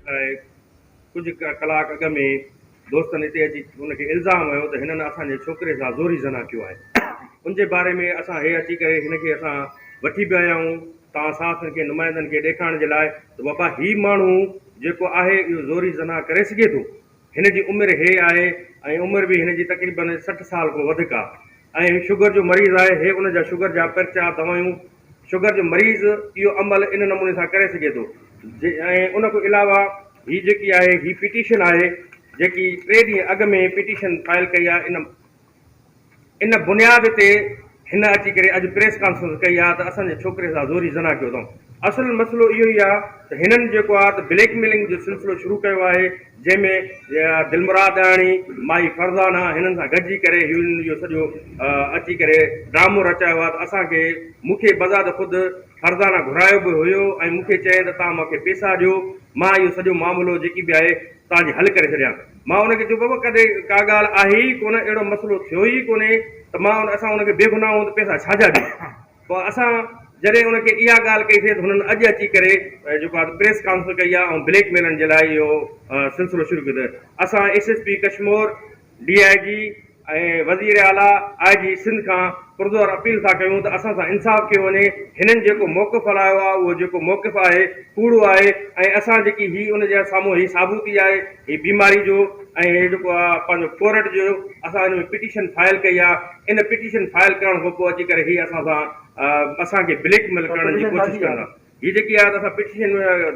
ڪجهه ڪلاڪ اڳ ۾ دوستن هتي اچي ان کي الزام هنيو ته هنن اسان جي ڇوڪري سان زوري زنا ڪيو آهي. ان جي باري ۾ اسان هي اچي ڪري هن کي اسان وٺي به آيا آهيون توهان صحافين کي نمائندن کي ڏيکارڻ جي لاء ته بابا هي ماڻهو جيڪو آهي اهو زوري زنا ڪري سگهي ٿو. هن جي عمر هي آهي ۽ عمر به هن جي تقريبن 60 سال کان وڌڪ آهي ۽ هي شگر جو مريض آهي هي ان جا شگر جا پرچا دوائيون شگر جو مريض اهو عمل ان نموني سان ڪري سگهي ٿو ۽ ان کان علاوه هي جيڪي آهي هي پٽيشن آهي جيڪي ٽي ڏينهن اڳ ۾ پٽيشن فائل ڪئي آهي ان ان بنياد تي هن اچي ڪري اڄ پريس ڪانفرنس ڪئي آهي ته اسان جي ڇوڪري سان زوري زنا ڪيو اٿئون. اصل مسئلو اهو ئي آهي ته هنن جيڪو آهي ته بليڪ ميلنگ جو سلسلو شروع ڪيو آهي جنهن ۾ دلمراد ڏاهاڻي، مائي فرزانه هنن سان گڏجي ڪري هنن اهو سڄو اچي ڪري ڊرامو رچايو آهي ته اسان کي مون کي بذات خود فرزانه گهرايو به هيو ۽ مون کي چيائين ته توهان مون کي پيسا ڏيو مان اهو سڄو معاملو جيڪي به آهي توهان جي حل ڪري ڇڏيان. مان ان کي چيو بابا ڪڏهن ڪا ڳالهه آهي ئي ڪونه اهڙو مسئلو ٿيو ئي ڪونهي ته مان ان اسان ان کي بيگناهه آهيون ته پئسا ڇا جا ڏيون. پوء اسان جڏهن ان کي اها ڳالهه ڪئي سي ته هنن اڄ اچي ڪري جيڪو آهي پريس ڪانفرنس ڪئي آهي ۽ بليڪ ميلڻ جي لاء اهو سلسلو شروع ڪيو اٿس. اسان S S P Kashmore, D I جي ۽ وزير اعليٰ آء جي سنڌ کان پرزور اپيل ٿا ڪيون ته اسان سان انصاف ڪيو وڃي، هنن جيڪو موقف هلايو آهي اهو جيڪو موقف آهي ڪوڙو آهي ۽ اسان جيڪي هي ان جي سامهون هي ثابوتي آهي هي بيماري جو ۽ هي جيڪو آهي پنهنجو ڪورٽ جو اسان ان ۾ پٽيشن فائل ڪئي آهي ان پٽيشن فائل ڪرڻ کان پوء اچي ڪري هي اسان سان اسان کي بليڪ ميل ڪرڻ جي ڪوشش ڪن ٿا هي جيڪي آهي ته اسان پٽيشن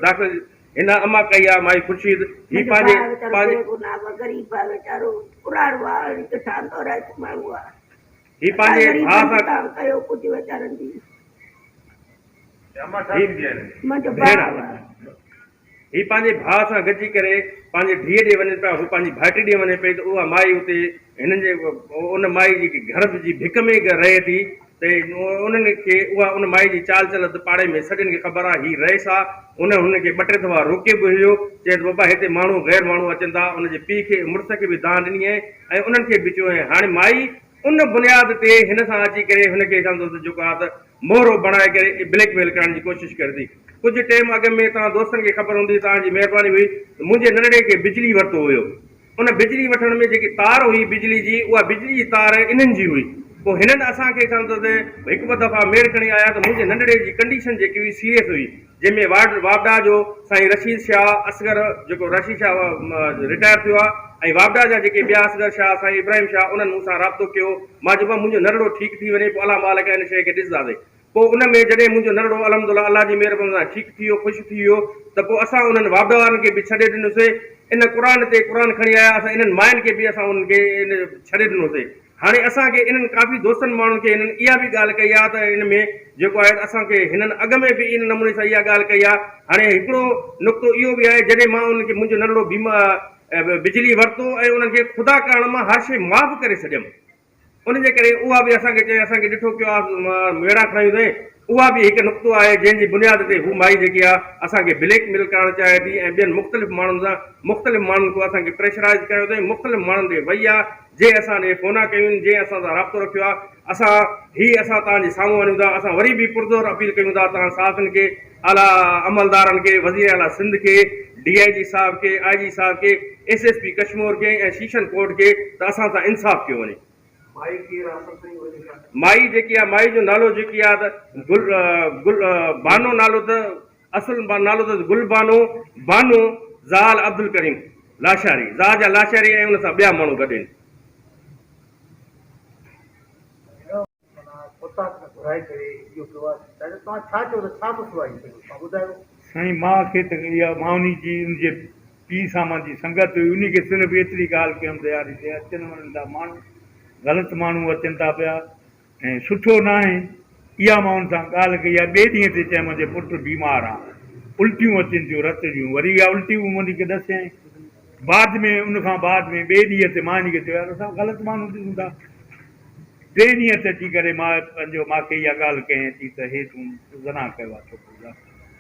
داخل هن اما ڪئي آ مائي خورشيد هي منهنجو پنهنجي ڀاء ويچارو پنهنجي. بي گناهه آ غريب آ ويچارو ڪراڙو آ اهڙي ڪٿان ٿو رهي ماڻهو آ هي اسان پنهنجي ڀاء غريبن جي سان. تان ڪيو ڪجهه ويچارن جي. هي منهنجو ڀيڻ ڀاء آ. هي پنهنجي ڀاء سان گڏجي ڪري پنهنجي ڌيء ڏي وڃن پيا هو پنهنجي ڀائٽي ڏي وڃي پئي ته اها مائي اتي هنن جي ان مائي جي گهر جي ڀڪ ۾ رهي ٿي ته انهن کي اها ان مائي جي چال چلت پاڙي ۾ سڄن کي خبر آ هي رئيس آ ان هن کي ٻه ٽي دفعا روڪيو به هيو چيس بابا هتي ماڻهو غير ماڻهو اچن ٿا ان جي پيء کي مڙس کي به دانهن ڏني ۽ ۽ انهن کي به چيو ۽ هاڻي مائي ان بنياد تي هن سان اچي ڪري هن کي سمجهو ته جيڪو آ ته مهرو بڻائي ڪري بليڪ ميل ڪرڻ جي ڪوشش ڪري ٿي ڪجهه ٽيم اڳ ۾ توهان دوستن کي خبر هوندي توهان جي مهرباني هئي ته منهنجي ننڍڙي کي بجلي ورتو هيو ان بجلي وٺڻ ۾ جيڪي تار هئي بجلي جي اها بجلي جي تار انهن جي هئي. پوء هنن اسان کي سمجهو ته هڪ ٻه دفعا ميڙ کڻي آيا ته منهنجي ننڍڙي جي ڪنڊيشن جيڪي هئي سيريس هئي جنهن ۾ وارڊ واپڊا جو سائين رشيد شاهه اصغر جيڪو رشيد شاهه رٽائر ٿيو آهي ۽ واپڊا جا جيڪي ٻيا اصغر شاهه سائين ابراهيم شاهه انهن مون سان رابطو ڪيو مان چيو منهنجو ننڍڙو ٺيڪ ٿي وڃي پوء الله مالڪ ان شيء کي ڏسنداسين. پوء ان ۾ جڏهن منهنجو نرڙو الحمد لله الله جي مهرباني سان ٺيڪ ٿي ويو خوش ٿي ويو ته پوء اسان انهن واپڊا وارن کي به ڇڏي ڏنوسي ان قرآن تي قرآن کڻي آيا اسان انهن ماين کي به اسان انهن کي ڇڏي ڏنوسي هاڻي اسان کي انهن ڪافي دوستن ماڻهن کي هنن اها به ڳالهه ڪئي آهي ته ان ۾ جيڪو آهي ته اسان کي هنن اڳ ۾ به ان نموني سان اها ڳالهه ڪئي آهي هاڻي هڪڙو نقطو اهو به آهي جڏهن مان انهن کي منهنجو ننڍڙو بيما بجلي ورتو ۽ انهن کي خدا ڪارڻ مان هر شيء معاف ڪري ڇڏيم ان جي ڪري اها به اسان کي چئي اسان کي ڏٺو ڪيو آ ميڙا کڻايون اٿئين اها به هڪ نقطو آهي جنهن جي بنياد تي هو مائي جيڪي آ اسان کي بليڪ ميل ڪرڻ چاهي ٿي ۽ ٻين مختلف ماڻهن سان مختلف ماڻهن کي اسان کي پريشرائيز ڪيو اٿئين مختلف ماڻهن ڏي وئي آ جنهن اسان ڏي فونا ڪيون آهن جنهن اسان سان رابطو رکيو آ اسان هي اسان توهان جي سامهون آڻيون ٿا اسان وري به پرزور اپيل ڪيون ٿا توهان صحافين کي اعليٰ عملدارن کي، وزير اعليٰ سنڌ کي، ڊي I جي صاحب کي، آء جي صاحب کي، ايس ايس پي ڪشمور کي ۽ شيشن ڪورٽ کي ته اسان سان انصاف ڪيو وڃي. مائي ڪير آ اصل سائين اهو ڏيکار. مائي جيڪي آ مائي جو نالو جيڪي آ ته گل گل بانو نالو ته اصل نالو اٿس گل بانو بانو زال عبدالڪريم لاشاري زال جا لاشاري ۽ ان سان ٻيا ماڻهو گڏ آهن. معنيٰ اوطاق ۾ گهرائي ڪري اهو ڪيو آهي ته توهان ڇا چئو ته ڇا مسئلو آهي اهو سڄو توهان ٻڌايو. سائين مان کي ته اها مان انهي جي ان جي پيء سان مانجي سنگت هئي انهي کي صرف ايتري ڳالهه ڪيم ته يار هتي اچن وڃن ٿا ماڻهو غلط ماڻهو اچن ٿا پيا ۽ سٺو ناهي اها مان ان سان ڳالهه ڪئي آهي ٻئي ڏينهن تي چيم منهنجي پٽ بيمار آ الٽيون اچن ٿيون رت جون وري اها الٽي به مون کي ڏسيائين بعد ۾ ان کان بعد ۾ ٻئي ڏينهن تي مان ان کي چيو يار اسان غلط ماڻهو ڏسون ٿا ٽئين ڏينهن تي اچي ڪري مان پنهنجو مان کي اها ڳالهه ڪيائين اچي ته هي تون زنا ڪيو آهي ڇوڪري سان.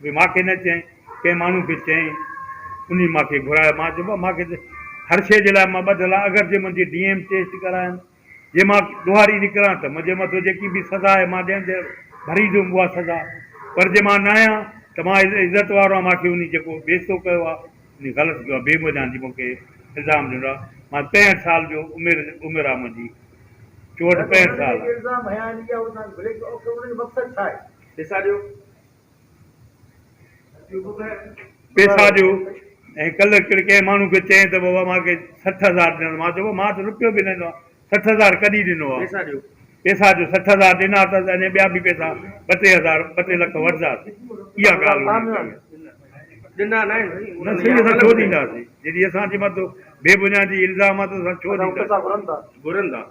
به مان کي نه چيائين، ڪنهن ماڻهو کي چيائين، انهي مان کي گهرايو. مان چيو مان کي ته هر شيء جي لاء مان ٻڌل آهيان، اگر جي منهنجي ڊي ايم ٽيسٽ ڪرائين، جي مان ڏوهاري نڪران ته منهنجي مٿو جيڪي به سزا آهي مان ڏيڻ جي ڀريندم اها سزا، پر جي مان نه آهيان ته مان عزت وارو آهيان، مان کي انهي جيڪو بيعزتو ڪيو آهي. انهي غلط ڪيو آهي بي بنياد جي مون کي الزام ڏنو آهي مان 65 سال جو عمر عمر آهي منهنجي 64 65 سال آهي. الزام هنيا آهن اها اهو توهان کي ڀلي انهن جو مقصد ڇا آهي؟ پيسا ڏيو. پيسا ڏيو ۽ ڪلهه ڪهڙي ڪنهن ماڻهو کي چئين ته بابا مان کي 60 هزار ڏنا مان چيو مان ته رپيو به نه ڏنو آهي 60 هزار ڪڏهن ڏنو آهي پيسا ڏيو. پيسا جو 60 هزار ڏنا اٿس اڃا ٻيا به پيسا ٻه ٽي هزار ٻه ٽي لک وٺنداسين اها ڳالهه هن ڪئي آهي. ڏنا ناهن سائين نه سائين اسان ڇو ڏينداسين جڏهن اسان جي مٿو بي بنيادي الزام آهي ته اسان ڇو ڏينداسين. گهرن ٿا.